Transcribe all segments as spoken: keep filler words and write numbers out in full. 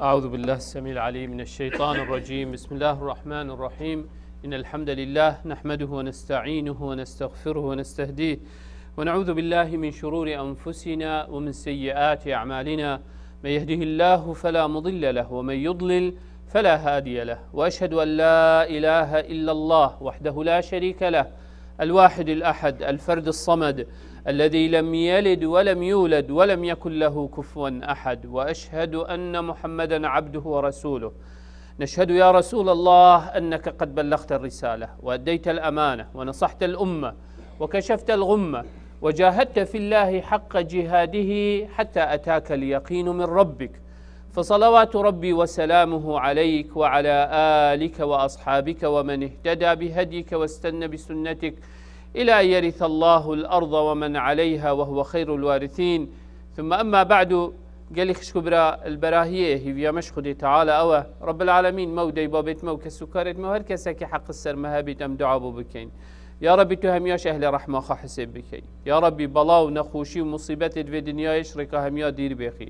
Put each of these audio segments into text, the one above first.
أعوذ بالله السميع العليم من الشيطان الرجيم. بسم الله الرحمن الرحيم. إن الحمد لله نحمده ونستعينه ونستغفره ونستهديه، ونعوذ بالله من شرور أنفسنا ومن سيئات أعمالنا. من يهده الله فلا مضل له، ومن يضلل فلا هادي له. وأشهد أن لا إله إلا الله وحده لا شريك له، الواحد الأحد، الفرد الصمد، الذي لم يلد ولم يولد ولم يكن له كفوا أحد. وأشهد أن محمدا عبده ورسوله. نشهد يا رسول الله أنك قد بلغت الرسالة وأديت الأمانة ونصحت الأمة وكشفت الغمة وجاهدت في الله حق جهاده حتى أتاك اليقين من ربك. فصلوات ربي وسلامه عليك وعلى آلك وأصحابك ومن اهتدى بهديك واستن بسنتك إلى أن يرث الله الأرض ومن عليها وهو خير الوارثين. ثم أما بعد، gelî xişk û bira, li berahiyê hîviya me ji Xwedê Teala ew e. Rebbil Alemîn me û deybabêt me û kes û karêt me û her kesekî heq li ser me hebît em dua bo bikeyn. Ya Rebî, tu hemiya ji ehlê rehma xwe hisêb bikey. Ya Rebî, bela û nexweşî û musîbetê di vê dinyayê ji rêka hemiya dîr bêxî.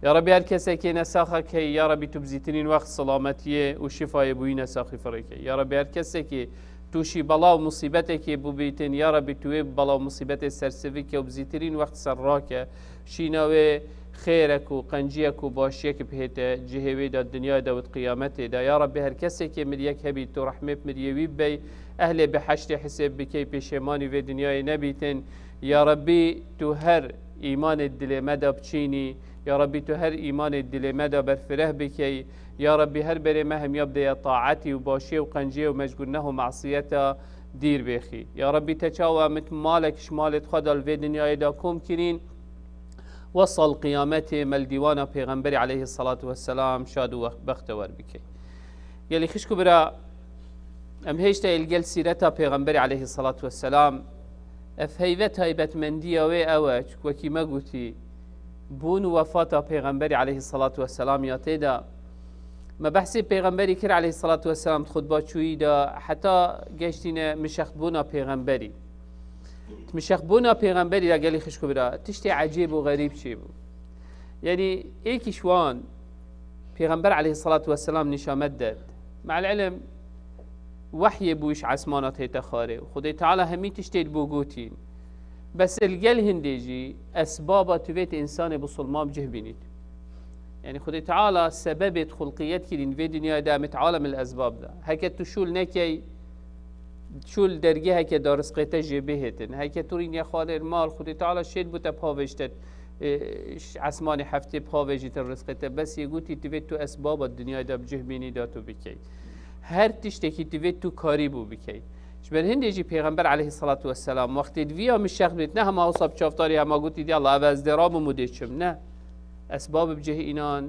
Ya Rebî, her kesekê nesaxek heye, ya Rebî, tu bi zîtirîn wext silametiyê û şifayê bo wî nesaxî firêkey. Ya Rebî, her kesekê tûşî bela û musîbetekê bûbîtin, ya Rebî, tu wê bi bela û musîbetê sersivike û bi zîtirîn wext ser rake. Şîna wê xêrek û qenciyek û başiyek bihête cihê wê de, dinyayê de û di qiyametê de. Ya Rebî, her kesekê miriyek hebît, tu rehmê bi miriyê wî bibey, ehlê biheştê hisêb bikey, pêşêmanî vê dinyayê nebîtin. Ya Rebî, tu her îmanê dilê me de biçînî. Ya Rebî, tu her îmanê dilê me de berfireh bikey. Ya Rebî, her berê me hemiya bideye taetî û başiyê û qenciyê û me ji guneh û masiyeta dîr bêxî. Ya Rebî, te çawa em malek ji malêt xwe de li vê dinyayê de kom kirîn, wesal qiyametê me li dîwana Pêxemberî aleyhisselatu vesselam şad û wext-, bextewer bikey. Gelî xişk û bira, em hêşta li gel sîreta Pêxemberî aleyhisselatu vesselam, ev heyve taybetmendiya wê ew e, çik wekî me gotî, bûn û wefata Pêxemberî aleyhisselatu vesselam ya tê de. Me behsê Pêxemberî kir aleyhisselatu vesselam di xutba çûyî de, heta geştîne mişextbûna Pêxemberî. Di mişextbûna Pêxemberî de gelî xişk û bira, tiştê ecêb û xerîb çêbû. Yanî êkî ji wan Pêxember aleyhisselatu vesselam nîşamet de. Me'el ilim, wehyê bû ji esmana tête xwarê û Xwedê Teala hemî tiştê bo gotîn. Bes li gel hindê jî esbaba tu vêt însanê bisilman bi cih bînît. Yanî Xwedê Teala sebebêt xulqiyet kirîn vê dinyayê de, em ê alemil esbab de. Heke tu şûl nekey, şûl dergeheke da rizqê te jê bihêtin. Heke tu rîniye xwarê mal, Xwedê Teala şêt bo te pavêj te, e, ş-, esmanê heftê pavêjî te rizqê te. Bes yê gotî tu vê tu esbaba dinyayê de bi cih bînî da tu bikey. Her tiştekî tu vê tu karî bû bikey. Ji ber hindê jî Pêxember aleyhisselatu vesselam wextê di viya mişex bêt, ne hema wisa bi çavdarî hema gotî, "Diyallah, ev ez dê rabim û dê çim." Ne. Esbab bi cih înan,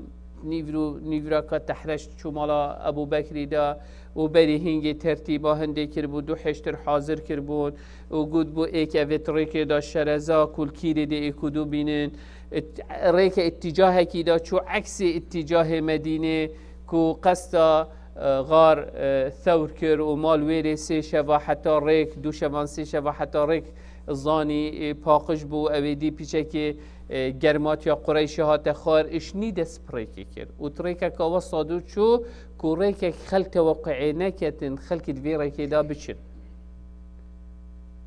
nîvro-, nîvraka tehreş çû mala Ebû Bekrî de û berî hingê tertîba hindê kiribû, du hêştir hazir kiribûn û gotbû, "Êk evê di rêkê de şereza, kulkîrê dê êk û du bînin." It-, rêke îtîcahekî de çû, eksê îtîcahê Medînê ku qesta, e, xar, e, Thewr kir û mal wêrê sê şeva heta rêk, du şevan sê şeva heta rêk zanî, e, paqij bû, ew ê dî piçekê, e, germatiya Qureyşê hate xwar, îşnî dest bi rêkê kir. Û di rêkeka wesa dûr çû ku rêkek xelk teweqûê neketin, xelkî di vê rêkê de biçin.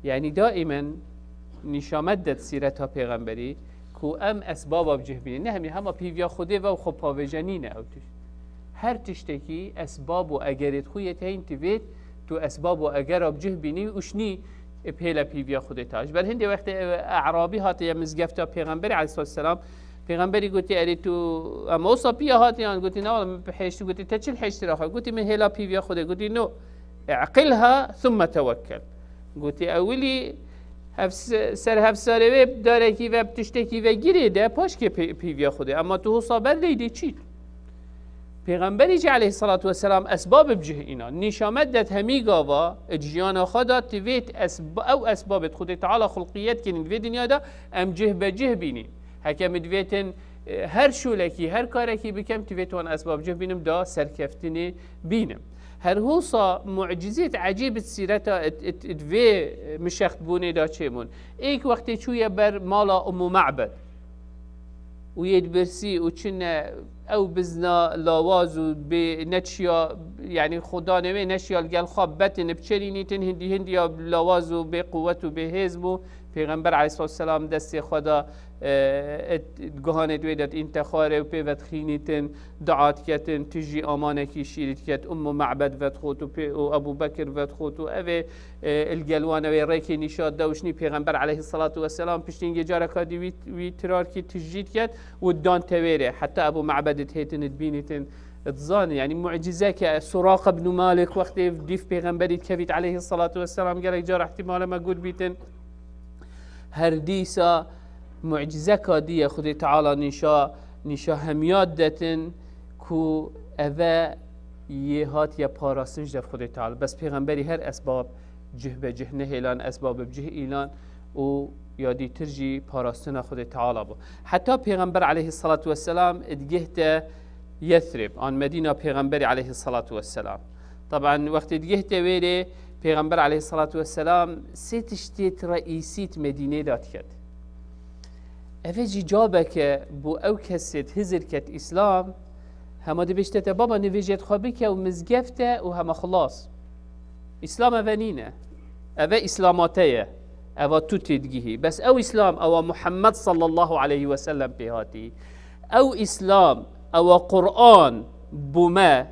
Yanî daîmen nîşamet de di sîreta Pêxemberî ku em esbaba bi cih bînin. Ne hemî hema pîviya Xwedê ve û xwe pavêje nîne ew tişt. Her tiştekî esbab û egerêt xwe yê teyîn tivêt, tu esbab û egera bi cih bînî û şnî bi hêla pîviya Xwedê ta. Ji ber hindê wextê, e, E'rabî hatiye mizgefta Pêxemberî aleyhisselatu vesselam, Pêxemberî gotî, "Erê tu, em wisa piya hatiyan?" Gotî, "Na, min bihêştî." Gotî, "Te çi lihêştira xwe?" Gotî, "Min hêla pîviya Xwedê." Gotî, "No, e'qilha thumme tewekkel." Gotî, "Ewilî hev-, ser hevsarê wê darekî ve, bi tiştekî ve girê de, paşkê pê-, pîviya Xwedê. Ema tu wisa ber leyde çî." Pêxemberî jî aleyhisselatu vesselam esbab bi cih îna. Nîşamet det hemî gava, di jiyana xwe de tivêt esb-, ew esbabêt Xwedê Teala xulqiyet kirin vê dinya de, em cih be cih bînî. Heke min divêtin, e, her şûlekî, her karekî bikem, tivêt wan esbab cih bînim da serkeftinê bînim. Her hosa mucizêt ecêb di sîreta it, it, it vê mişextbûnê de çêbûn. Êk wextê çûye ber mala Ummu Ma'bed. Û yê dibirsî û çine Ew bizna lawaz û bê neçiya, yanî xodanê wê neçiya li gel xwe betin, biçerînîtin, hindî hindiya lawaz û bê quwet û bê hêz bû. Pêxember aleyhissalatu vesselam destê xwe da, e, et-, guhanê wê de intexarê û pê vedixînîtin, dua diketin, tu jî amanekî şîrî diket, Ummu Ma'bed vedixot û pê, û Ebu Bekir vedixot û ev ê, e, li gel wan ew ê rêkê nîşa da û şinî Pêxember aleyhissalatu vesselam piştî hingê careka dî wî, wî tirarkî tijî diket û dan tewêrê. Heta Ebu Ma'bedî dihêtin dibînîtin, dizanî, yanî mucizeke Suraq ibn Malik wextê dîf Pêxemberî dikevît aleyhissalatu vesselam gelek cara ihtimale me got bîtin. Her dîsa mucizeka dî ye Xwedê Teala nîşa, nîşa hemiya detin ku eve yê hatiye parastin ji dev Xwedê Teala. Bes Pêxemberî her esbab cih be cih nehêlan, esbab bi cih îlan û ya dîtir jî parastina Xwedê Teala bû. Heta Pêxember aleyhissalatu vesselam digihte Yethrib, an Medîna Pêxemberî aleyhissalatu vesselam. Taban wextê digihte wêrê, Pêxember aleyhissalatu vesselam sê tiştê reîsî di Medînê de diket. Eve jî cabeke bo ew kesê di hizir ket Îslam, hema dibêjte te baba nivêjê xwe bike û mizgefte û hema xilas. Îslam eve nîne. Eve Îslama te ye. Eva tu têdigihî. Bes ew Îslam, ewa Muhammed sallallahu aleyhi ve sellem pê hatî. Ew Îslam, ewa Qur'an bo me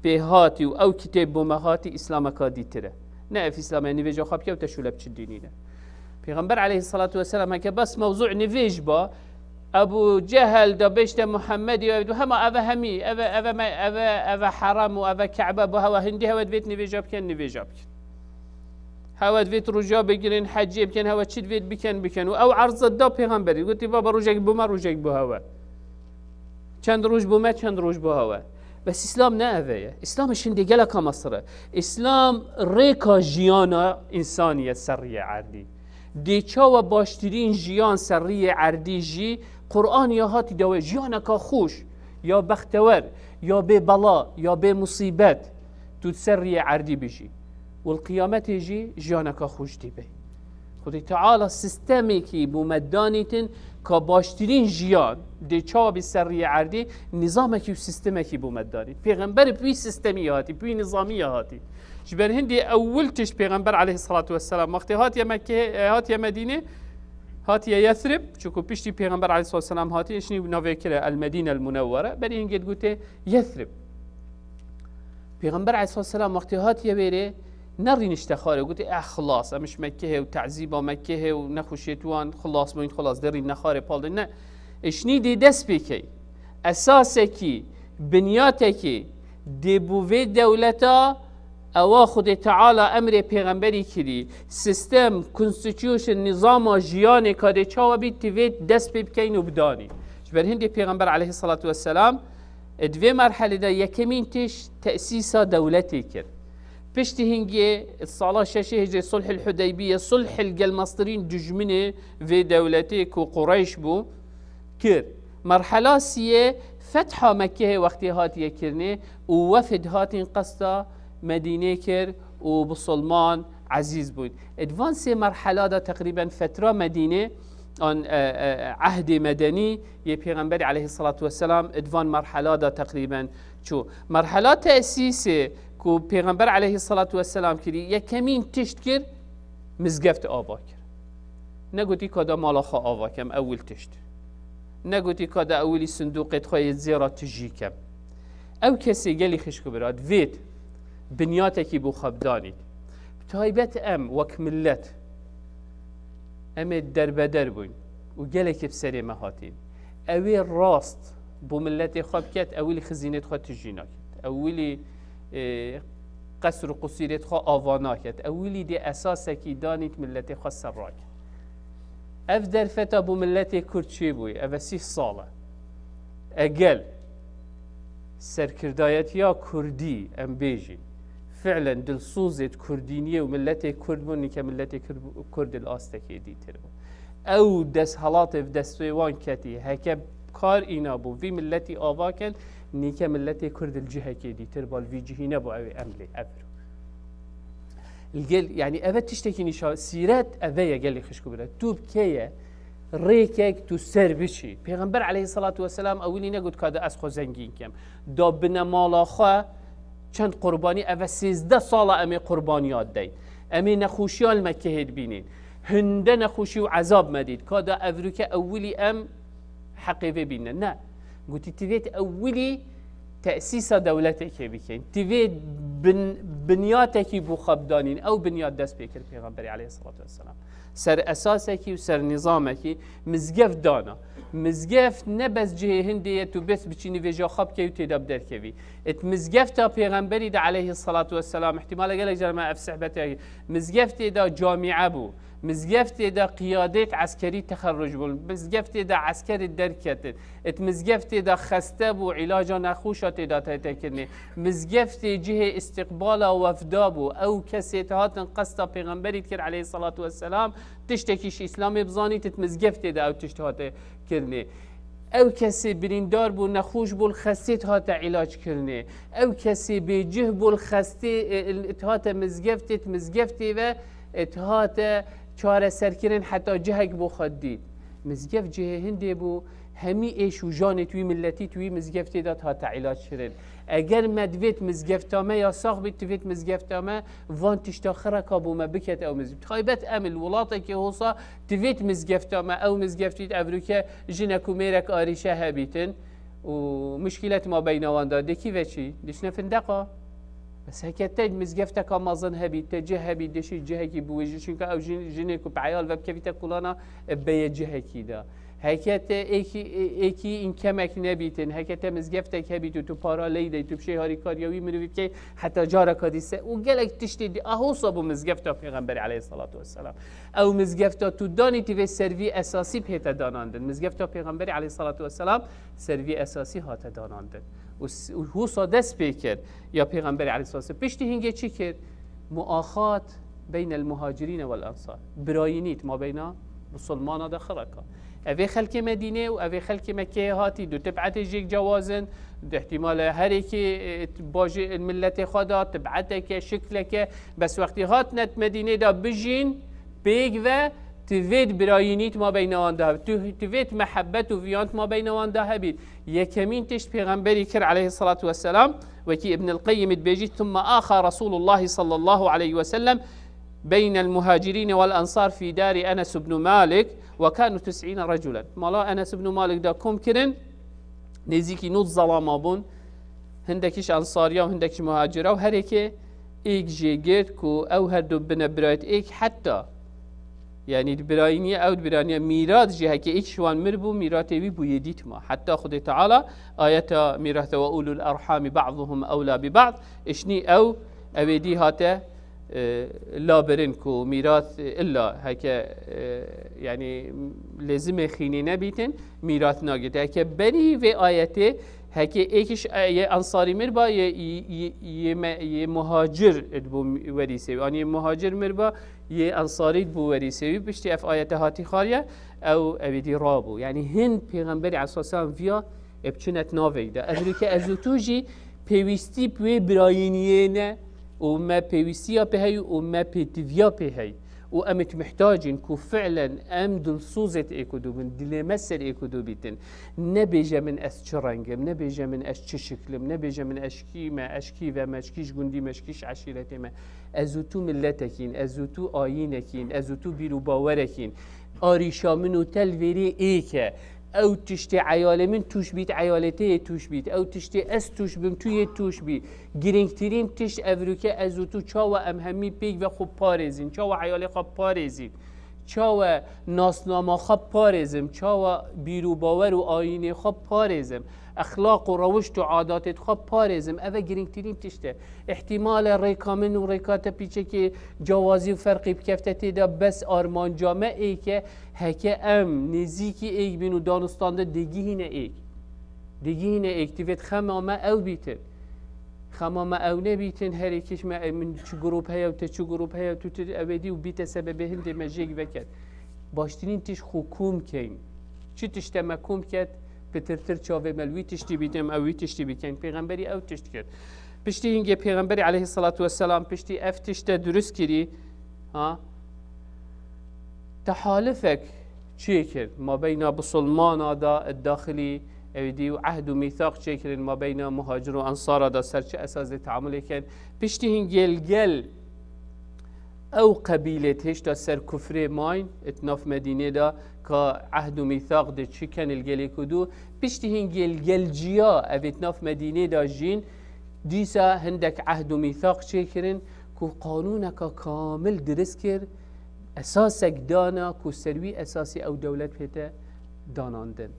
pê hatî û ew kitêb bo me hatî, Îslameka dîtir e. Ne ev Îslam e, nivêja xwe bike û te şûle biçin dînî ne. Pêxember aleyhissalatu vesselam heke bes mewzû nivêj ba, Ebu Cehel da bêjte Muhammedî, ev hema eve hemî, eve, eve me, eve, eve heram û eve Ke'be bo hewa hindî hewe divêt nivêja bikin, nivêja bikin. Hewe divêt roja bigirin, hecê bikin, hewe çi divêt bikin, bikin. Û ew erza da Pêxemberî. Gotî, baba, rojek bo me, rojek bo hewe. Çend roj bo me, çend roj bo hewe. Bes Îslam ne eve ye. Îslam şindê geleka mesir e. Îslam rêka jiyana însanî ye ser riyê erdî. Dê çawa baştirîn jiyan ser riyê erdî jî, Qur'an ya hatî dawe jiyaneka xweş, ya bextewer, ya bê bela, ya bê musîbet, tu ser riyê erdî bijî. Û li qiyametê jî jiyaneka xweş dî bê. Xwedê Teala sistemekî bo me danîtin ka baştirîn jiyan dê çawa bî ser riyê erdî, nîzamekî û sistemekî bo me danît. Pêxember bi wî sistemî ya hatî, bi wî nîzamî ya hatî. Ji ber hindê ewil tişt Pêxember aleyhissalatu vesselam wextê hatiye Mekkê, e, hatiye Medînê, hatiye Yethrib, çunku piştî Pêxember aleyhissalatu vesselam hatiye, şinî navê kire El Medîne El Munewwere, berî hingê digotê Yethrib. Pêxember aleyhissalatu vesselam wextê hatiye wêrê, nerînişte xarê, gotê, eh, xilas, em ji Mekkehê û tehzîba Mekkehê û nexweşiyê wan xilas bûn, xilas, derîn nexarê pal de, ne. Ê şinî dê dest pê key. Esasekî, binyatekî dê bo vê dewleta, ewa Xwedê Teala emrê Pêxemberî kirî, sistem, constitution, nîzama jiyanê ka dê çawa bî, ti vê dest pê bikeyn û bidanî. Ji ber hindê Pêxember aleyhissalatu vesselam, e, di vê merhelê de yekemîn tişt tesîsa dewletê kir. Piştî hingê sala şeşê hicrê Sulhil Hudeybiye, sulh li gel mestirîn dijminê vê dewletê ku Qureyş bû, kir. Merhela siyê fetha Mekkehê wextê hatiye kirinê û wefd hatin qesta Medînê kir û bisilman ezîz bûn. Di van sê merhela de teqrîben fetra Medînê an, e, e, ehdê medenî yê Pêxemberî aleyhissalatu vesselam di van merhela de teqrîben çû. Merhela tesîsê ku Pêxember aleyhissalatu vesselam kirî, yekemîn tişt kir, mizgeft ava kir. Negotî ka da mala xwe ava kem, ewil tişt. Negotî ka da ewilî sindoqê xwe yê zêra tijî kem. Ew kesê gelî xişk û bira, divêt binyatekî bo xwe bidanît. Bi taybet em wek millet, em ê derbeder bûn û gelekî bi serê me hatîn. Ew ê rast bo miletê xwe biket, ewilî xizînê xwe tijî naket. Ewilî, e, qesr û qusîrê xwe ava naket. Ewilî dê esasekî danît miletê xwe ser raket. Ev derfeta bo miletê Kurd çêbûyî, ev e sîh sal e. Egel serkirdayetiya Kurdî, em bêjî, fi'len dilsozê di Kurdîniyê û miletê Kurd bûn, nîke miletê Kurd, Kurd li astekê dîtir bû. Ew desthilatê bi destê wan ketî, heke kar îna bû, vî miletî ava ken, nîke miletê Kurd li cihekê dîtir ba, li vî cihî nebû, ew ê em lê ev. Li gel, yanî eve tiştekî nîşa, sîret eve ye gelê xişk û bira. Tu bi kê ye? rêkek tu ser biçî. Pêxember aleyhissalatu vesselam ewilî negot ka de ez xwe zengîn kem. Da binemala xwe çend qurbanî, eve sêzdeh sala em ê qurbaniya deyn. Em ê nexweşiya li Mekkehê dibînin. Hinde nexweşî û ezab me dît. Ka de evroke ewilî em heqê vê bîne. Ne. Gotî, tivêt ewilî tesîsa dewletekê bikin. Tivê bin-, binyatekî bû xwe bidanîn. Ew binyat dest pê kir Pêxemberî aleyhissalatu vesselam. Ser esasekî û ser nîzamekî mizgeft dana. Mizgeft ne bes cihê hindê ye tu bes biçînî vêja xwe bikey û têda bi derkevî. It mizgefta Pêxemberî de aleyhissalatu vesselam, ihtimale gelek cara me ev sehbetê, mizgeftê de camîe bû. Mizgeftê de qiyadêt eskerî texerruc bûn. Mizgeftê de eskerî derketin. It mizgeftê de xeste bû, îlaca nexweşa têda tête kirinê. Mizgeftê cihê îstiqbala wefda bû. Ew kesê dihatin qesta Pêxemberî dikir aleyhissalatu vesselam, tiştekî ji Îslamê bizanît, it mizgeftê de ew tişt hate kirinê. Ew kesê birîndar bû, nexweş bû, li xestê dihate îlac kirinê. Ew kesê bêcih bû, li xestê, e, e, dihate mizgeftê, di mizgeftê ve, e, dihate çareserkirin, heta cihek bo xwe dît. Mizgeft cihê hindê bû, hemî êş û janê di wî miletî di wî mizgeftê de dihate îlac kirin. Eger me divêt mizgefta me yasax bît, divêt mizgefta me van tişta xireka bo me biket ew mizgeft. Taybet em li welatekê hosa divêt mizgefta me, ew mizgeftî evroke jinek û mêrek arîşe hebîtin û muşkîlet ma beyna wan de, dekî ve çî? Diçine findeqa. Bes heke te mizgefteka mezin hebî, te cih hebî, deşî cihekî biwêjî, çunka ew jin-, jinê ku bi eyal ve bikevîte kulana, e, beye cihekî de. Heke te êkî, ê-, êkî înkemek nebîtin, heke te mizgeftek hebît û tu para ley dey, tu bişê harîkariya wî mirovî bikey, heta careka dîse û gelek tiştê dî, a hosa bû mizgefta Pêxemberê aleyhissalatu vesselam. Ew mizgefta tu danî tivê servî esasî pê te danandin. Mizgefta Pêxemberê aleyhissalatu vesselam servî esasî hate danandin. Û s-, û hosa dest pê kir ya Pêxemberê aleyhissalatu vesselam. Piştî hingê çi kir? Muaxat beynel muhacirîne wel ensar. Birayînî di mabeyna misilmana de xireka. Evê xelkê Medînê û evê xelkê Mekkeyê hatî du tibetê jêk cewazin, du ihtimale her êkê, e, bajê miletê xwe da, tibeteke, şikleke, bes wextî hatine di Medînê de bijîn, pêk ve tivêt birayînî di mabeyna wan de hebît. Tu-, tivêt mehebet û viyan di mabeyna wan de hebît. Yekemîn tişt Pêxemberî kir aleyhissalatu vesselam, wekî Ibn el-Qeyyim dibêjî, "Thumma axa Resulullah sallallahu aleyhi ve sellem beynel muhacirîne wel ensar fî darî Enes ibn Malik ve kanu tis'îne reculen." Mala Enes ibn Malik da kom kirin, nêzîkî nod zelama bûn. Hindekî ji ensariya û hindekî ji muhacira û her êkê êk jê girt ku ew her du bine birayet êk heta, yanî di birayîniye ew di birayîniye mîrat jî heke êk ji wan mir bû, mîratê wî bûyê dît ma. Heta Xwedê Teala ayeta mîrate ve ulul erhami ba'duhum ewla bi ba'd, işnî ew, ew ê dî hate, e, labirin ku mîrat, e, illa heke, e, yanî lêzimê xînî nebîtin, mîrat nagirît. Heke berî vê ayetê, heke êkiş, e, yê ensarî mirba, yê, yê, yê, yê me-, yê muhacir dibû werîsê wî. Anî yê muhacir mirba, yê ensarî dibû werîsê wî. Piştî ev ayete hatî xariye, ew, ew ê dî rabû. Yanî hin Pêxemberî aleyhisselam viya, e, biçine di navê de. Ev rike ez û tu jî pêwîstî bi wê birayîniyê ne û me pêwîstiya pê hey û me pêtiviya pê hey. Û em ê mihtac in ku fi'len em dilsozê êk û du bin, dilê me ser êk û du bîtin. Nebêje min ez çi reng im, nebêje min ez çi şikl im, nebêje min ez ji kî me, ez ji kî ve me, ez ji kî ji gundî me, ez ji kî ji eşîretê me. Ez û tu miletekîn, ez û tu ayînekîn, ez û tu bîr û bawerekîn. Arîşa min û te li vêrê êk e. Ew tiştê eyalê min tûş bît, eyalê te yê tûş bît. Ew tiştê ez tûş bim, tu yê tûş bî. Girîngtirîn tişt ev rûke ez û tu çawa em hemî pêk ve xwe parêzîn, çawa eyalê xwe parêzîn, çawa nasnama xwe parêzim, çawa bîr û bawer û ayînê xwe parêzim, exlaq û rewişt û adatê xwe parêzim. Ev e girîngtirîn tişt e. Îhtîmal e rêka min û rêka te pîçekê cewazî û ferqî bikefte tê de, bes armanca me êk e, heke em nêzîkî êk bîn û danûstande digihîne êk. Digihîne êk, divêt xema me ew bîtin. Xema me ew nebîtin, her êkî ji me, e, min çi grûp heye û te çi grûp heye û tu tu ew ê dî û bîte sebebê hindê me jêk veket. Baştirîn tişt xwe kom keyn. Çi tişte me kom ket, pitirtir çavê me li wî tiştî bîtin, em ew wî tiştî bikeyn. Pêxemberî ew tişt kir. Piştî hingê Pêxemberî aleyhisselatu vesselam, piştî ev tişte dirust kirî, ha? Tehalifek çêkir mabeyna bisilmana da daxilî ewî dî û ehd û mîthaq çêkirin mabeyna muhacir û ensara da ser çi esasê teamulê kin. Piştî hingê li gel ew qebîlê hêşta ser kufrê mayn, di nav Medînê de ka ehd û mîthaq de çi ken li gelê ku dû, piştî hingê li gel ciya ev di nav Medînê de jîn, dîsa hindek ehd û mîthaq çêkirin ku qanûneka kamil dirist kir, esasek dana ku ser wî esasî ew dewlet pête danandin.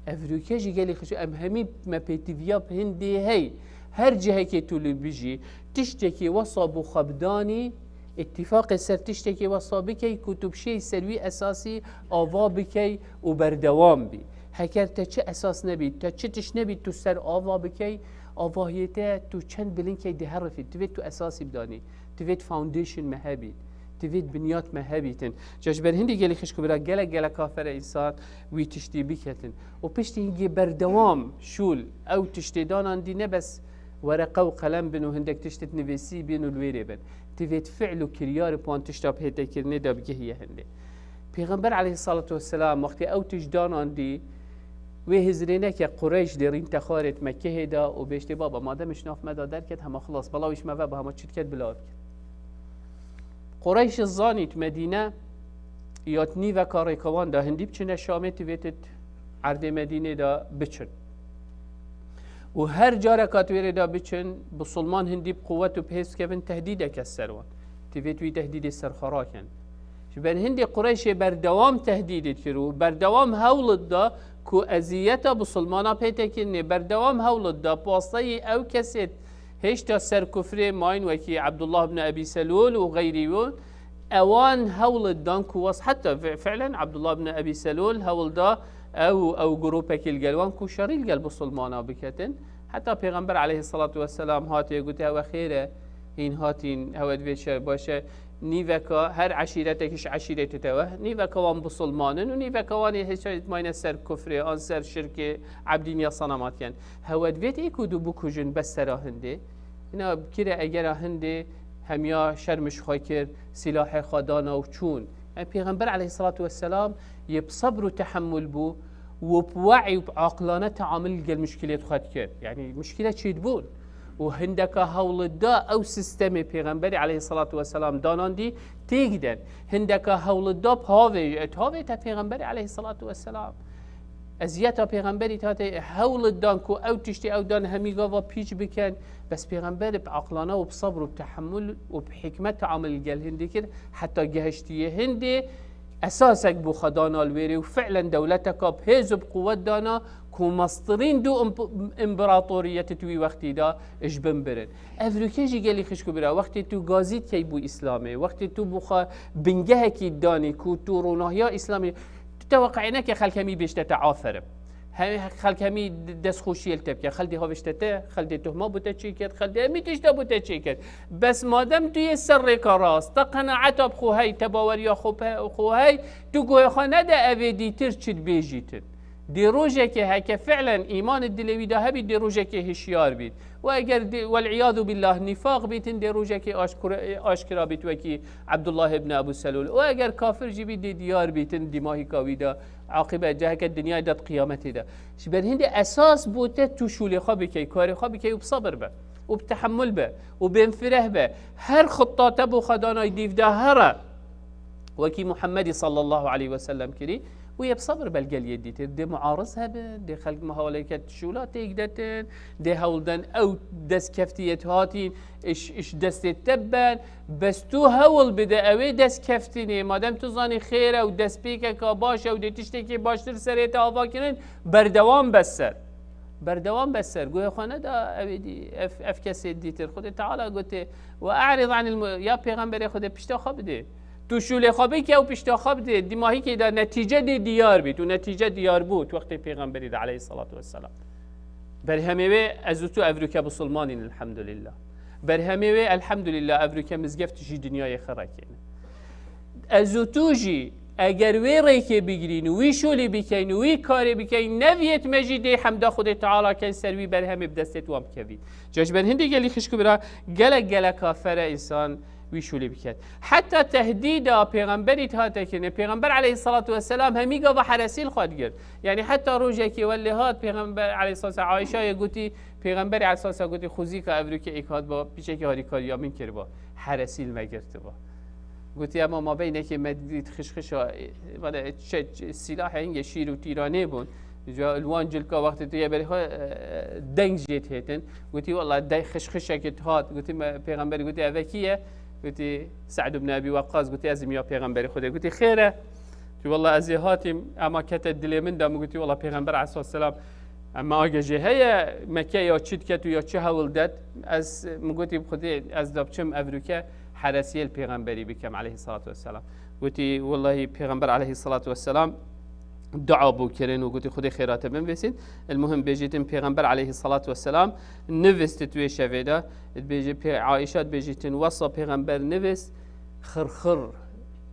Ev rûke jî gelî xişk, em hemî me pêtiviya hindê hey. Her cihekê tu li bijî, tiştekî wesa bû xwe bidanî, îtîfaqê ser tiştekî wesa bikey ku tu bişêy ser wî esasî ava bikey û berdewam bî. Heker te çi esas nebî, te çi tişt nebî tu ser ava bikey, avahiyê te tu çend bilind key diherifî, divê tu esasî bidanî, divê foundation me hebît, divê binyat me hebîtin. Ca ji ber hindî gelî xişk û bira gelek gelek kafere însan wî tiştî biketin. Û piştî hingê berdewam şûl ew tiştê danandî ne bes wereqe û qelem bin û hindek tişt di nivîsî bin û li wêrê bin. Divê fi'l û kiryarê wan tişta pêtekirinê de bigihiye hindê. Pêxember aleyhissalatu vesselam wextê ew tişt danandî, wê hizrê neke Qureyş dê rîn texarê di Mekehê de û bêjtê, baba, madem ji nav me de derket, hema xilas, belaw ji me ve bi hema çi diket bila biket. Qureyş zanît Medîne ya nîveka rêka wan de hindî biçine Şamê, divêt erdê Medînê de biçin. Û her careka tu wêrê de biçin, bisilman hindî bi quwet û bi hêz kevin tehdîdeke ser wan. Divêt wî tehdîdê serxwe rakin. Ji ber hindê Qureyşê berdewam tehdîdê dikir û berdewam hewl da ku eziyeta bisilmana pêtekirinê, berdewam hewl da pasteyî ew kesê hêşta ser kufrê mayîn wekî Abdullah ibn Ebî Selûl û xeyrî û ewan hewl dan ku was heta fi-, fi'len Abdullah ibn Ebî Selûl hewl da ew, ew grûpekî li gel wan ku şerî li gel bisilmana biketin. Heta Pêxember aleyhissalatu vesselam hatiye gote, ewe xêr e, hîn hatîn, hewe divê şer baş e. Nîveka her eşîretekî ji eşîretê te we, nîveka wan bisilman in û nîveka wan ê hêşa mayne ser kufrê, an ser şirkê, ebdîn ya senema dikin. Hewe divêt ê ku du bikujin bes sera hindê. Îna kire egera hindê hemiya şerm ji xwe kir, silahê xwe dana û çûn. Yani Pêxember aleyhissalatu vesselam yê bi sebr û tehemmul bû û bi we'î û bi aqilane teamul gel muşkilêt xwe dikir. Yani muşkile çêdibûn. Û hindeka hewl da ew sistemê Pêxemberî aleyhissalatu vesselam danandî têk den. Hindeka hewl da bi havê, et havê te Pêxemberî aleyhissalatu vesselam. Eziyeta Pêxemberî tate hewl dan ku ew tiştê ew dan hemî gava pîç biken. Bes Pêxember bi aqlana û bi sebr û bi tehemmul û bi hikmet teamul gel hindê kir. Heta gehiştiye hindê esasek bû xwe dana li wêrê û fi'len dewleteka bi hêz û bi quwet dana ku mestirîn du imp-, împaratoriyetê di wî wextî de ji bin birin. Ev rûke jî gelî xişk û bira, wextê tu gazî dikey bû Îslamê, wextê tu bû xwe bingehekî danî ku tu ronahiya Îslamê, tu teweqeyê neke xelk hemî bêjte te aferin. He-, xelk hemî destxweşiyê li te bike, xelk dê havêşte te, xelk dê tuhma bo te çêket, xelk dê hemî tişta bo te çêket. Bes madem tu yê ser rêka rast, te qenaeta bi xwe hey, te baweriya xwe pe-, xwe hey, tu guhê xwe nede evê dîtir çi dibêjîtin. Dê rojekê heke fi'len îman di dilê wî de hebît, dê rojekê hişyar bît. Û eger dê, wel'iyadu billah, nîfaq bîtin, dê rojekê aşkura-, aşkira bît wekî Abdullah ibn Abu Selûl. Û eger kafir jî bît, dê diyar bîtin dîmahîka wî de, aqîbet ceheke dinyayê de, di qiyametê de. Ji ber hindê esas bo te tu şûlê xwe bikey, karê xwe bikey û bi sebir be. Û bi tehemmul be. Û bênfireh be. Her xutta te bo xwe danay dîv de here. Wekî Muhammedî sallallahu aleyhi ve sellem kirî, û yê bi sebir belgeliyê dîtir. Dê muariz hebin, dê xelk muhaweleke şûla têk detin, dê hewlden ew destkeftiyê hatîn iş, iş destê te ben. Bes tu hewl bide, ew ê destkeftinê, madem tu zanî xêr e û destpêkeka baş e û dê tiştekî baştir serê te ava kirin, berdewam be ser. Berdewam be ser. Guhê xwe neda ew ê dî, ev, ev kesê dîtir. Xwedê Teala gote, "Ve a'rid anil mu-," ya Pêxemberê Xwedê pişta xwe bidê. Tu şûlê xwe bike û pişta xwe bidê. Dîmahîkê de netîce dê diyar bît û netîce diyar bû wextê Pêxemberî de aleyhissalatu vesselam. Berhemê wê ez û tu evrûke bisilmanîn elhamdulillah. Berhemê wê elhamdulillah evrûke mizgeft jî dinyayê xerekêne. Ez û tu jî eger wê rêkê bigirîn û wî şûlî bikeyn û wî karê bikeyn, neviyet me jî dê hemda Xwedê Teala keyn ser wî berhemê bi destê wan bikevît. Ca ji ber hindê gelî xişk û bira gelek geleka fere însan wî şûlê biket. Heta tehdîda pêxemberî hate kirinê. Pêxember aleyhissalatu vesselam hemî gava heresî li xwe digirt. Yanî heta rojekê welê hat pêxember aleyhissalatu vesselam Ayşeyê gotî, pêxemberî aleyhissalatu vesselam gotî, xwezîka evroke êk hatba piçekî harîkariya min kiriba. Heresî li me girtiba. Gotî, ema mabeynekê me dît xişxişa, e, vana, e, çe-, çe-, sîlahê hingê şîr û tîranê bûn. Ca li wan cilka wextê tu yê berê xwe, e, deng jê dihêtin. Gotî, wela deng xişxişekê dihat. Gotî, me, pêxemberî gotî, eve kî ye? Gotî, Se'd ibn Ebî Weqqas. Gotî, ez im ya pêxemberê Xwedê. Gotî, xêr e? Gotî, wela ez ê hatîm, ema kete dilê min de. Min gotî, wela pêxember aleyhissalatu vesselam, ema agê jê heye, Mekke ya çi diket û ya çi hewl det, ez, min gotî, bi Xwedê ez da biçim evroke heresiyê li pêxemberî bikem aleyhissalatu vesselam. Gotî, wellahî pêxember aleyhissalatu vesselam dua bû kirin û gotî, Xwedê xêra te binvîsît. El muhim bêjîtin pêxember aleyhissalatu vesselam nivîst di wê şevê de. Dibêje pê-, Aîşa dibêjîtin, wesa pêxember nivîst, xirxir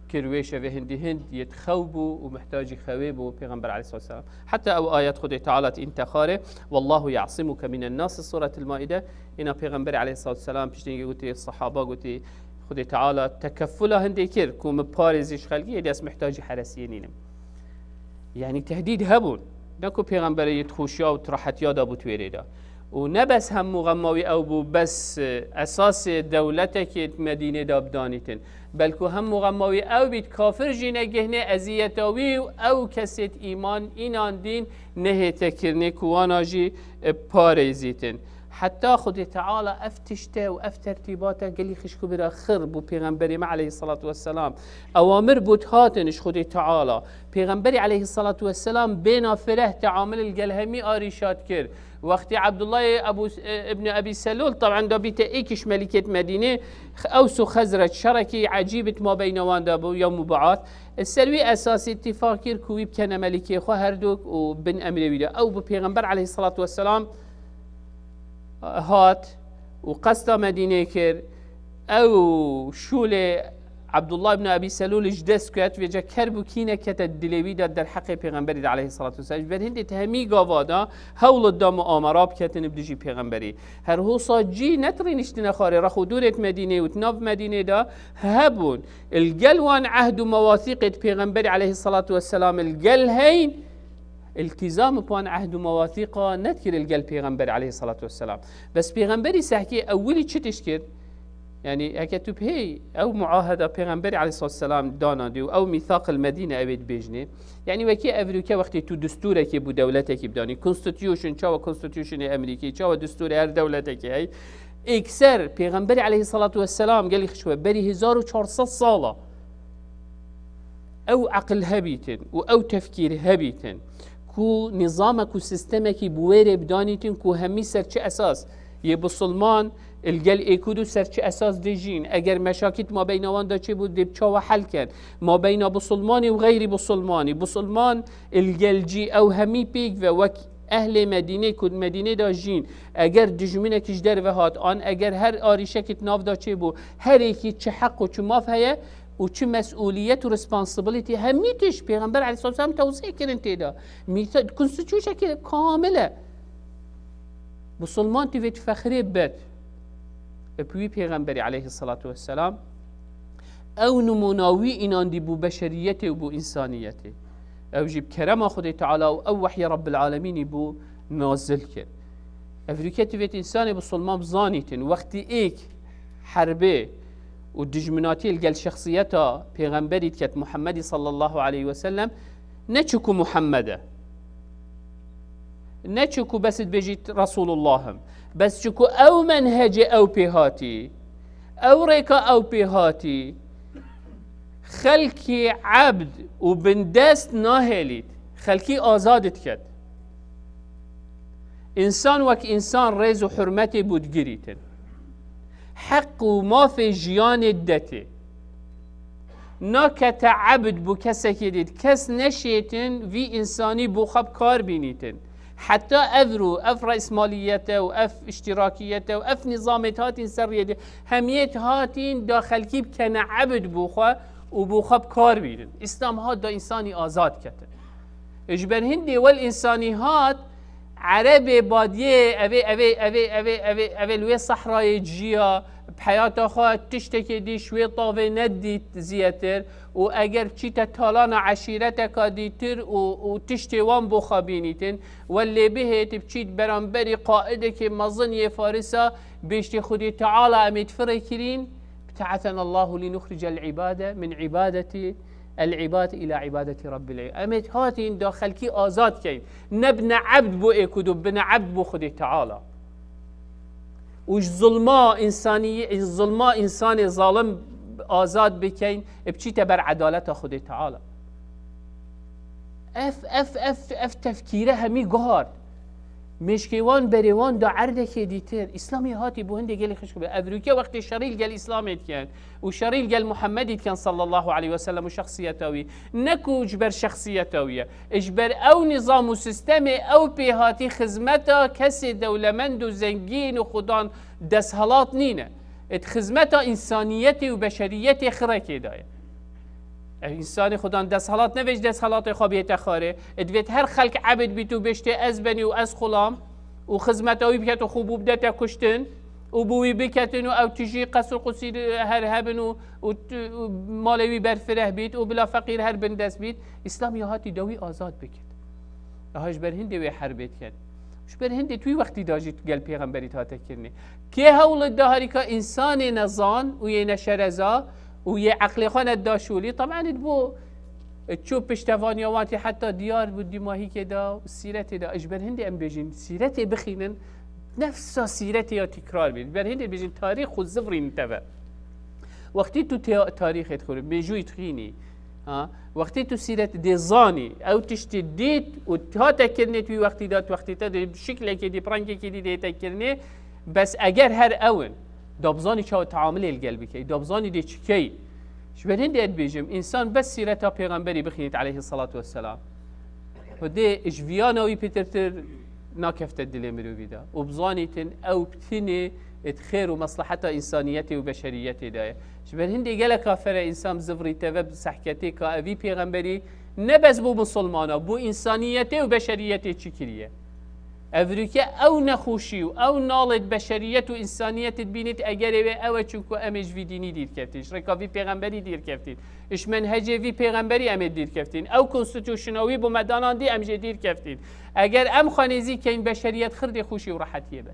kir wê şevê, hindî hind yê xew bû û mihtacî xewê bû pêxember aleyhissalatu vesselam. Heta ew ayet Xwedê Teala di întexarê, "Wallahu ya'simuke minen nas", Suretil Maide, îna pêxemberê aleyhissalatu vesselam piştî hingê gotî, sahaba gotî, Xwedê Teala tekeffula hindê kir ku min parêzî ji xelkî, êdî ez mihtacî heresiyê nînim. Yanî tehdîd hebûn. Ne ku pêxemberê yê dixweşiya û di rehetiya de bû di wê rê de. Û ne bes hemû xema wî ew bû, bes, e, esasê dewletekê di Medînê de bidanîtin. Belku hemû xema wî ew bît, kafir jî negihne eziyeta wî û ew kesê di îman înandîn nehête kirinê ku wana jî, e, parêzîtin. Heta Xwedê Teala ev tişte û ev tertîbata gelî xişk û bira xir bû pêxemberê me aleyhissalatu vesselam. Ewamir bû dihatin ji Xwedê Teala. Pêxemberî aleyhissalatu vesselam bêna fireh teamil li gel hemî arîşa dikir. Wextî Abdullahê Ebu, e, ibn Ebî Selûl, teb'en da bîte êk ji melikêt Medînê, Ews û Xezreç şerekî ecîb di mabeyna wan de bû, yewm û bi'at. Ser wî esasî îtîfaq kir ku wî bikene melikê xwe herduk û bin emrê wî de. Ew bi pêxember aleyhissalatu vesselam hat û qesta Medînê kir. Ew şûlê Abdullah ibn Ebî Selûlî ji dest ket, vêca kerb û kîne kete dilê wî de derheqê pêxemberî de aleyhissalatu vesselam. Ji ber hindê di hemî gava de hewl dida muamera biketin bi dijî pêxemberî. Her hosa cî ne di rîniştine xwarê, rex û dûrê di Medînê û di nav Medînê de hebûn. Li gel wan ehd û mewasîqê di pêxemberî aleyhissalatu vesselam li gel heyn, îltîzam bi wan ehd û mewasîqa nedikir li gel pêxemberî aleyhissalatu vesselam. Bes pêxemberî sehkê ewilî çi tişt kir? Yanî heke tu bihêy ew muaheda pêxemberî aleyhissalatu vesselam dana dî û ew mîthaq el Medîne ew ê dibêjnê. Yanî wekî evroke wextê tu distûrekê bû dewletekî bidanî. Constitution, çawa constitutionê Emerîkî, çawa distûrê her dewletekê hey. Êkser pêxemberî aleyhissalatu vesselam gelî xişwe berî hezar û çar sed sala ew eqil hebîtin û ew tefkîr hebîtin ku nîzamek û sîstemekî bi wê rê bidanîtin ku hemî ser çi esas yê bisilman li gel êk û du ser çi esas dijîn, eger meşakîl mabeyna wan de çêbû dê bi çawa hel ken, mabeyna bisilmanî û xeyrî bisilmanî, bisilman li gel cî ew hemî pêk ve wek ehlê Medînê ku di Medînê de jîn, eger dijminek ji derve hat an eger her arîşekî di nav de çêbû, her êkî çi heq û çi maf heye û çi mesûliyet û responsibility, hemî tişt Pêxember aleyhissalatu vesselam tewzîh kirin tê de. Mîtha-, konstitûsyonekî kamil e. Musulman tî vê fexrê bet. Bi wî Pêxemberî aleyhissalatu vesselam ew nimûna wî înandî bû beşeriyetê û bû însaniyetê. Ew jî bi kerema Xwedê Teala û ew wehyê Rabbil Alemînî bû nazil kir. Ev rûketî vêt însanê bisilman bizanîtin, wextî êk herbê û dijminatiyê li gel şexsiyeta Pêxemberî diket Muhemmedî sallallahu aleyhi ve sellem, ne çiku Muhemmed e, ne çiku bes dibêjît Resûlullah im, bes çiku ew menhecê ew pê hatî, ew rêka ew pê hatî, xelkî ebd û bindest nahêlît, xelkî azad diket. Însan wek însan rêz û hurmetê bû digirîtin. Heq û mafê jiyanê detê. Nakete ebd bû kesekê dît. Kes neşêtin vî însanî bû xwe bi kar bînîtin. Heta evro ev resmaliyete û ev iştirakiyete û ev nîzamê hatin ser riyê dê, hemiyê hatîn da xelkî bikene ebd bû xwe û bû xwe bi kar bînin. Îslam hat da însanî azad ketin. Ji ber hindê wel însanî hat, Erebê badiyê, evê, evê, evê, evê, evê, evê li wê sehrayê ciya, heyata xwe tiştekê dî ji wê tavê nedît zêdetir û eger biçîte talana eşîreteka dîtir û, û tiştê wan bo xwe bînîtin, we lê bihêt biçît beramberî qaidekê mezin yê Farisa, bêjtê Xwedê Teala em ê di firê kirîn, ابتعثنا الله لنخرج العباد من عبادة العباد إلى عبادة رب العباد. Em ê hatîn da xelkî azad keyn. Ne bine ebd bo ê ku do, bine ebd bo Xwedê Teala. Û ji zulma însanî-, zulma însanê zalim azad bikeyn, e biçîte ber edaleta Xwedê Teala. Ev, ev, ev, ev tefkîre hemî guhart. Mêşkê wan berê wan da erdekê dîtir. Îslamê hatî bo hindê gelê xişk be. Evroke wextê şerî li gel Îslamê dikin û şerî li gel Muhammedî dikin sallallahu aleyhi ve sellem û şexsiyeta wî. Ne ku ji ber şexsiyeta wî ye. Ji ber ew nîzam û sistemê ew pê hatî xizmeta kesê dewlemend û zengîn û xudan desthilat nîne. Di xizmeta însaniyetê û beşeriyetê xirekê de ye. Ev însanê xudan desthilat nevê ji desthilatê xwe bihête xwarê. Divêt her xelk ebid bît û bêjtê ez benî û ez xulam û xizmeta wî biket û xwe bû bidete kuştin û bi wî biketin û ew tijî qesr û qusîr her hebin û, û, û malê wî berfireh bît û bila feqîr her bindest bît. Îslam ya hatî da wî azad bikit. Aha ji ber hindê wê herbê diket. Ji ber hindê tu wî wextî da jî gel pêxemberî hate kirinê. Kê hewl da harîka însanê nezan û yê neşereza û yê eqlê xwe neda şûlî, teban id bû, e, çû piştevaniya wan tê heta diyar bû dîmahîkê de û sîretê de. Ji ber hindê em bêjin, sîretê bixînin, nefsa sîretê ya tîkrar bê. Ji ber hindê bêjin, tarîx xwe zivrînin teve. Wextî tu te-, tarîxê dixwînî, mêjûyî dixînî, ha? Wextê tu sîret dê zanî, ew tiştî dît û hate kirinê tu wî wextî de, tu wextî te dê şiklekê dî, bi rengekê dî dê te kirinê, bes eger her ew in, da bizanî çawa teamilê li gel bikey, da bizanî dê çi key. Ji ber hindê ez dibêjim, însan bes sîreta pêxemberî bixînît aleyhisselatu vesselam. Xwedê ji viyana wî pêtirtir nakefte dilê mirovî de. Û bizanîtin ew bi tinê di xêr û mesleheta însaniyetê û beşeriyetê de ye. Ji ber hindê gelek kafere însan zivrî teve bi sehketê ka evî pêxemberî ne bes bû misilmana, bû însaniyetê û beşeriyetê çi kiriye. Evrûke ew nexweşî û ew nalê di beşeriyet û însaniyetê dibînît, egerê wê ew e, çunku em ê ji vî dînî dîr keftîn, ji rêka vî pêxemberî dîr keftîn, ji menhecê vî pêxemberî em ê dîr keftîn. Ew konstitûşina wî bo me danandî, em jê dîr keftîn. Eger em xwe nêzîk keyn, beşeriyet xirdê xweşî û rehetiyê be.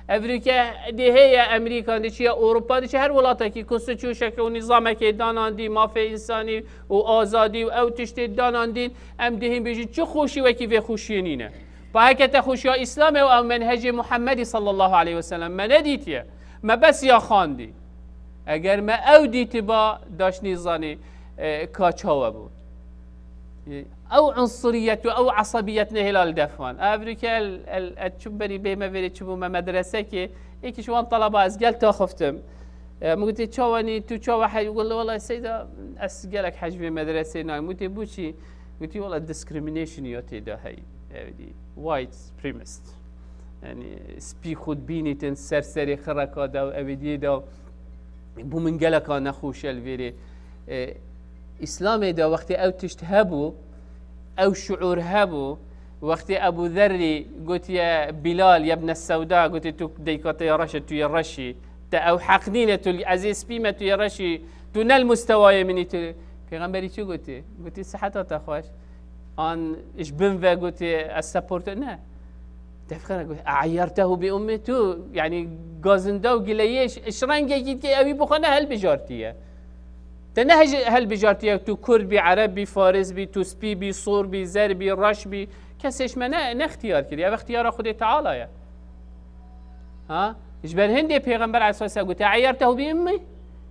Evrûke dê heye Emerîkan diçiye, Ewropa diçiye, her welatekî konstitûşeke û nîzamekê danandî, mafê însanî û azadî û ew tiştê danandîn, em dihên bêjin çi xweşî wekî vê xweşiyê nîne. Pa heke te xweşiya Îslamê û ew menhecê Muhammedî sallallahu aleyhi ve sellem me nedîtiye. Me bes ya xwendî. Eger me ew dîtiba, daş nîzanî, e, ka çawa bû. E, ew unsuriyet û ew esabiyet nehêla li def wan. Evrûke el, el, ez çûm berî bê me vêrê çûbûme medresekê, yekî ji wan talaba ez gel taxiftim. E, min gotê, "Çawa nî, tu çawa hej-," Wele, wele seyda, ez gelek hej vê medresê nayim. Min gotê, "Bo çi?" Gotî, "Wele discrimination ya tê de heyî." Ew dî, white supremacist. Yani spî xwe dibînîtin ser serê xireka de û ew ê diyê de bû min geleka nexweş e li vêrê. E, Îslamê de wextê ew tişt hebû, ew şuûr hebû, wextê Ebû Zerrî gotiye, "Bilal, yebne Sewda", gotê, "Tu deyka te ya reş e, tu yê reşî. Te ew heq nîne, tu, ez ê spî me, tu yê reşî, tu ne li mustewayê min î, tu." Pêxemberî çi gotê? Gotî, "Siheta te xweş." An ji bin ve gotê, "Ez seporte." Ne. Tefxera gotê, "E'eyertehu bi ummi?" Tu, yani, gazinda û gileyê ji, ji rengekî dikê, ewî bi xwe ne helbijartiye. Te ne hej-, helbijartiye, tu kurd bî, ereb bî, faris bî, tu spî bî, sor bî, zer bî, reş bî. Kesê ji me ne, ne ixtiyar kiriye. Ev ixtiyara Xwedê Teala ye. Ha? Ji ber hindê Pêxember aleyhisselam gote, "E'eyertehu bi ummi?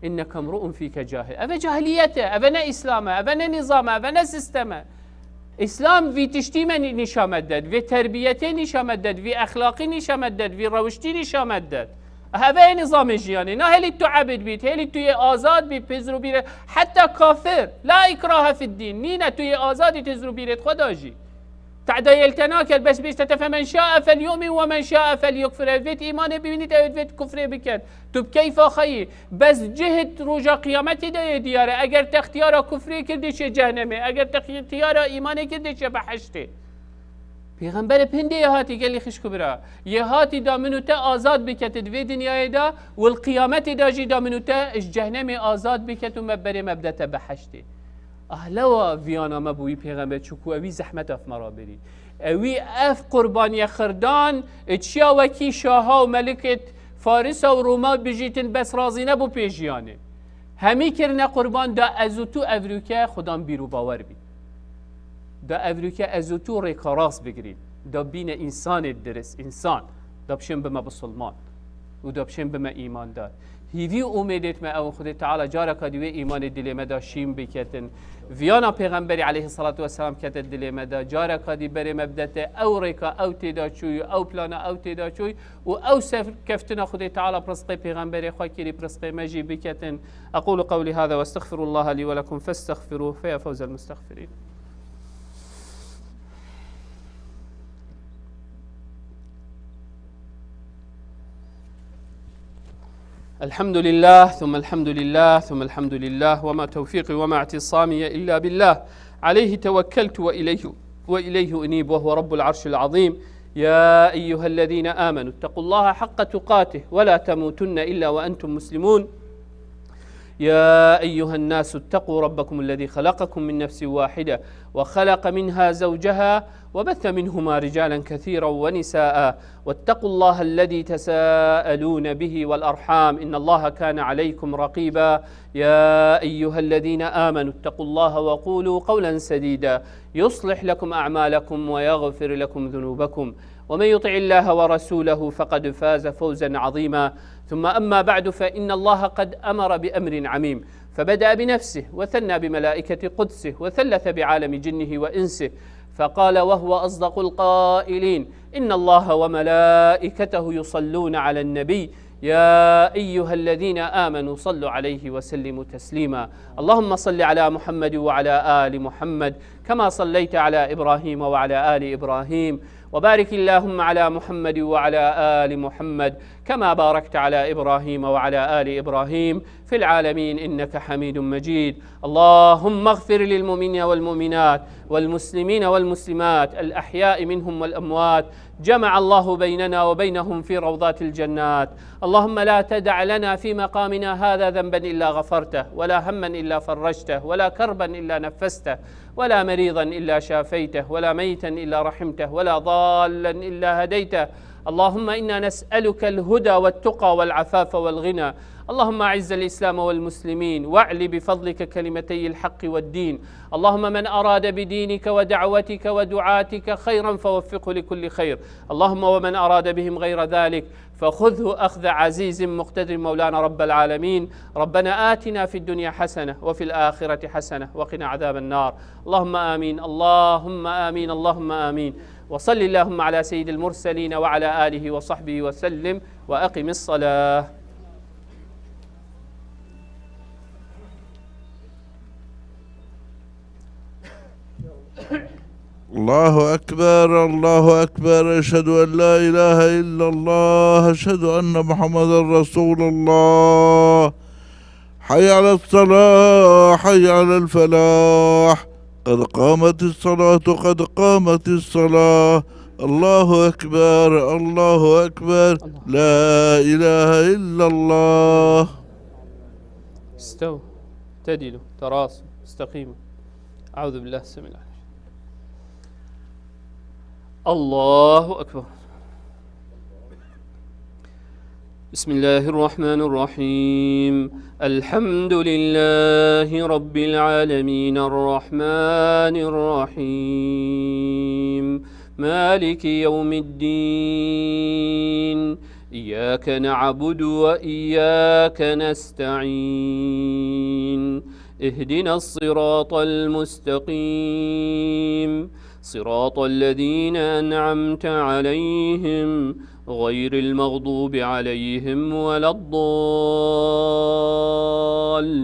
Inneke mru'un fîke cahil." Ev e cahiliyet e, ev e ne Îslam e, ev e ne nîzam e, ev e ne sistem e. Îslam vî tiştî me nî-, nîşa me ded, vê terbiyetê nîşa me ded, vî exlaqî nîşa me ded, vî rewiştî nîşa me ded. Ev e nîzamê jiyanê. Na hêlî tu ebid bît, hêlî tu yê azad bî, pêzrûbîrê, heta kafir. La ikrahe fid dîn. Nîne, tu yê azad î, pêzrûbîrê xwe da jî. Te'dayê li te naket, bes bêjte te, "Femen şa'e fel yu'min ve men şa'e fel yekfur." Ew divêt îmanê bibînît, ew divêt kufrê biket. Tu bi keyfa xwe yî. Bes cihit roja qiyametê de yê diyar e. Eger te ixtiyara kufrê kir, dê çê cehnemê. Eger te ixtiyara îmanê kir, dê çê behiştê. Pêxemberê pindê yê hatî gelî xişk û bira. Yê hatî da min û te azad bikete di vê dinyayê de û li qiyametê de jî da min û te ji cehnemê azad biket û me berê me bidete behiştê. Ahlewa viyana me bûyî pêxember çûkû ewî zehmet ev me rabirî. Ewî ev qurbaniye xirdan, e, çiya wekî şaha û melikêt Farisa û Rûma bijîtin bes razî nebû pê jiyanê. Hemî kirine qurban da ez û tu evrûke xudan bîr û bawer bî. Da evrûke ez û tu rêka rast bigirîn. Da bîne însanê diris, însan. Da bişên bime bisilman. Û da bişên bime îmandar. Hîvî û umêdêt me ew Xwedê Teala careka dî wê îmanê dilê me da şîn biketin. Viyana Pêxemberî aleyhissalatu vesselam kete dilê me da. Careka dî berê me bidete ew rêka ew tê da çûyî, ew plana ew tê da çûyî û ew serkeftina Xwedê Teala bi rizqê Pêxemberê xwe kirî, bi rizqê me jî biketin. أقول قولي هذا وأستغفر الله لي ولكم فاستغفروه فيا فوز المستغفرين. الحمد لله ثم الحمد لله ثم الحمد لله وما توفيقي وما اعتصامي إلا بالله عليه توكلت وإليه وإليه أنيب وهو رب العرش العظيم. يا أيها الذين آمنوا اتقوا الله حق تقاته ولا تموتن إلا وأنتم مسلمون. يا أيها الناس اتقوا ربكم الذي خلقكم من نفس واحدة وخلق منها زوجها وبث منهما رجالا كثيرا ونساء واتقوا الله الذي تساءلون به والأرحام إن الله كان عليكم رقيبا. يا أيها الذين آمنوا اتقوا الله وقولوا قولا سديدا يصلح لكم أعمالكم ويغفر لكم ذنوبكم ومن يطع الله ورسوله فقد فاز فوزا عظيما. ثم أما بعد فإن الله قد أمر بأمر عميم فبدأ بنفسه وثنى بملائكة قدسه وثلث بعالم جنه وإنسه فقال وهو أصدق القائلين إن الله وملائكته يصلون على النبي يا أيها الذين آمنوا صلوا عليه وسلموا تسليما. اللهم صل على محمد وعلى آل محمد كما صليت على إبراهيم وعلى آل إبراهيم وبارك اللهم على محمد وعلى آل محمد كما باركت على إبراهيم وعلى آل إبراهيم في العالمين إنك حميد مجيد. اللهم اغفر للمؤمنين والمؤمنات والمسلمين والمسلمات الأحياء منهم والأموات. جمع الله بيننا وبينهم في روضات الجنات. اللهم لا تدع لنا في مقامنا هذا ذنبا إلا غفرته ولا هما إلا فرجته ولا كربا إلا نفسته ولا مريضا إلا شافيته ولا ميتا إلا رحمته ولا ضالا إلا هديته. اللهم إنا نسألك الهدى والتقى والعفاف والغنى. اللهم أعز الإسلام والمسلمين واعل بفضلك كلمتي الحق والدين. اللهم من أراد بدينك ودعوتك ودعاتك خيرا فوفقه لكل خير. اللهم ومن أراد بهم غير ذلك فخذه أخذ عزيز مقتدر مولانا رب العالمين. ربنا آتنا في الدنيا حسنة وفي الآخرة حسنة وقنا عذاب النار. اللهم آمين، اللهم آمين، اللهم آمين. وصل اللهم على سيد المرسلين وعلى آله وصحبه وسلم وأقم الصلاة. الله أكبر، الله أكبر، أشهد أن لا إله إلا الله، أشهد أن محمدا رسول الله. حي على الصلاة، حي على الفلاح، قد قامت الصلاة، قد قامت الصلاة. الله أكبر، الله أكبر، لا إله إلا الله. استو، اعتدلوا، تراصوا، استقيموا. أعوذ بالله السميع العليم. الله أكبر. بسم الله الرحمن الرحيم. الحمد لله رب العالمين الرحمن الرحيم مالك يوم الدين إياك نعبد وإياك نستعين اهدنا الصراط المستقيم صراط الذين أنعمت عليهم غير المغضوب عليهم ولا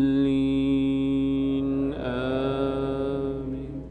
الضالين آمين.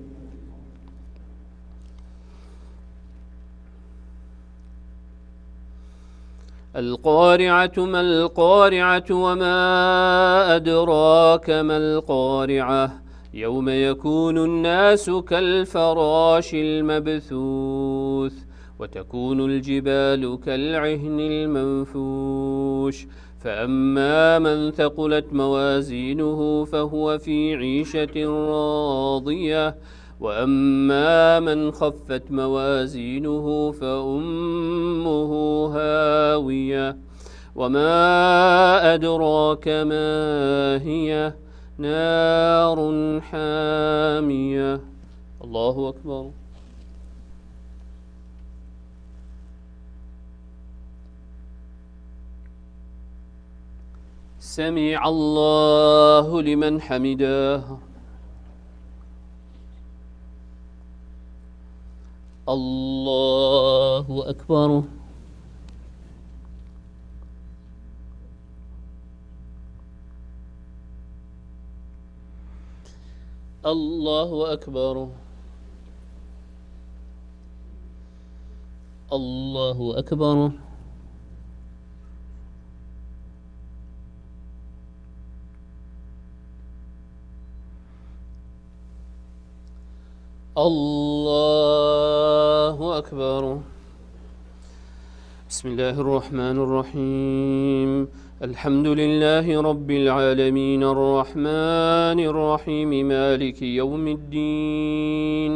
القارعة ما القارعة وما أدراك ما القارعة يوم يكون الناس كالفراش المبثوث وتكون الجبال كالعهن المنفوش، فأما من ثقلت موازينه فهو في عيشة راضية، وأما من خفت موازينه فأمه هاوية، وما أدراك ما هي، نار حامية. الله أكبر. سمع الله لمن حمده. الله أكبر. الله أكبر. الله أكبر. الله أكبر. بسم الله الرحمن الرحيم. الحمد لله رب العالمين، الرحمن الرحيم، مالك يوم الدين.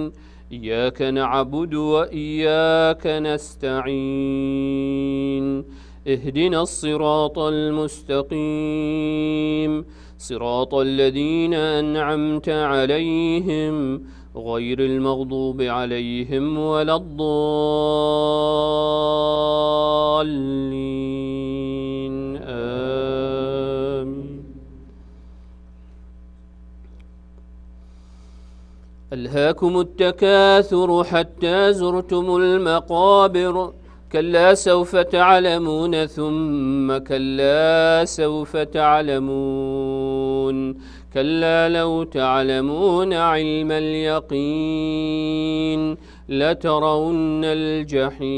إياك نعبد وإياك نستعين. اهدنا الصراط المستقيم، صراط الذين أنعمت عليهم، غير المغضوب عليهم ولا الضالين. آمين. ألهاكم التكاثر حتى زرتم المقابر، كلا سوف تعلمون ثم كلا سوف تعلمون، كلا لو تعلمون علم اليقين لترون الجحيم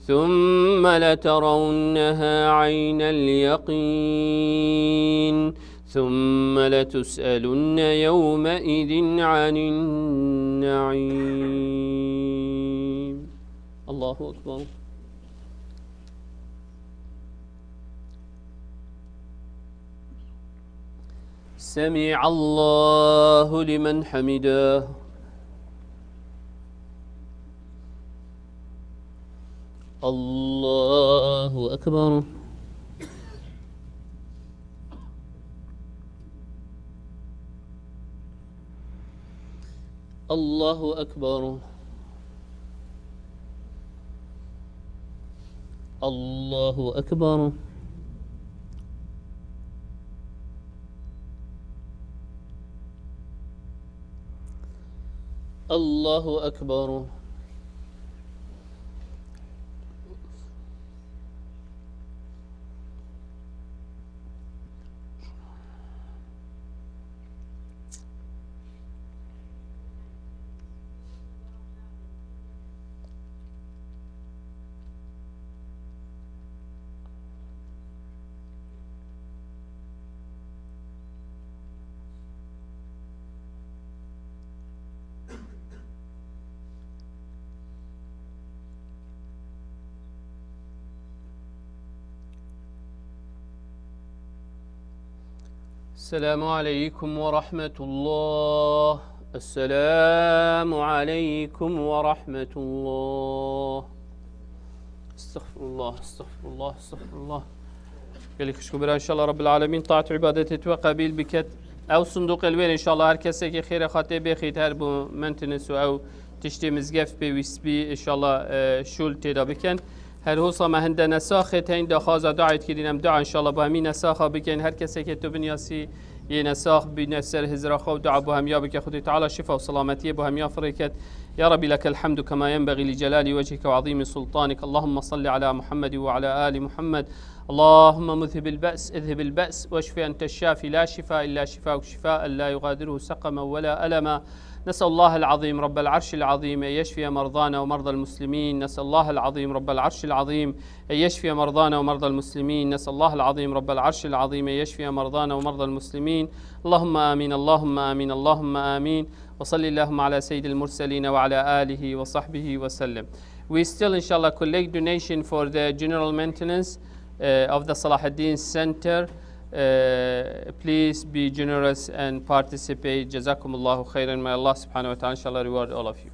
ثم لترونها عين اليقين ثم لتسألن يومئذ عن النعيم. الله أكبر. سمع الله لمن حمده. الله أكبر. الله أكبر. الله أكبر. الله أكبر. السلام عليكم ورحمة الله. السلام عليكم ورحمة الله. استغفر الله، استغفر الله، استغفر الله. Gelî xişk û bira, înşallah Rabbil Alemîn taat û îbadetê tu qebîl biket. Ew sindoqê li wê, înşallah her kesekî xêrê xwe tê bêxît, her bu maintenance û ew tiştê mizgeft pêwîst bî, înşallah, e, şûl tê de bikin. Her hosa me hinde nesaxê teyn daxwaza duayê dikirîn, em dua înşallah bi hemî nesaxa bikin. Her kesekê tu binyasî yê nesax bîne ser hizra xwe û dua bo hemiya bike. Xwedê Teala şifa û selametiyê bo hemiya firê ket. يا رب لك الحمد كما ينبغي لجلال وجهك وعظيم سلطانك. اللهم صل على محمد وعلى آل محمد. اللهم مذهب البأس، اذهب البأس، واشف أنت الشافي، لا شفاء إلا شفاؤك، شفاء لا يغادر سقما ولا ألما. نسأل الله العظيم رب العرش العظيم أن يشفي مرضانا ومرضى المسلمين. نسأل الله العظيم رب العرش العظيم أن يشفي مرضانا ومرضى المسلمين. نسأل الله العظيم رب العرش العظيم أن يشفي مرضانا ومرضى المسلمين. اللهم آمين، اللهم آمين، اللهم آمين. وصل اللهم على سيد المرسلين وعلى آله وصحبه وسلم. We still, inshallah, collect donation for the general maintenance uh, of the Salahuddin Center. Uh, please be generous and participate. جزاكم الله خيرا. May Allah subhanahu wa ta'ala, inshallah, reward all of you.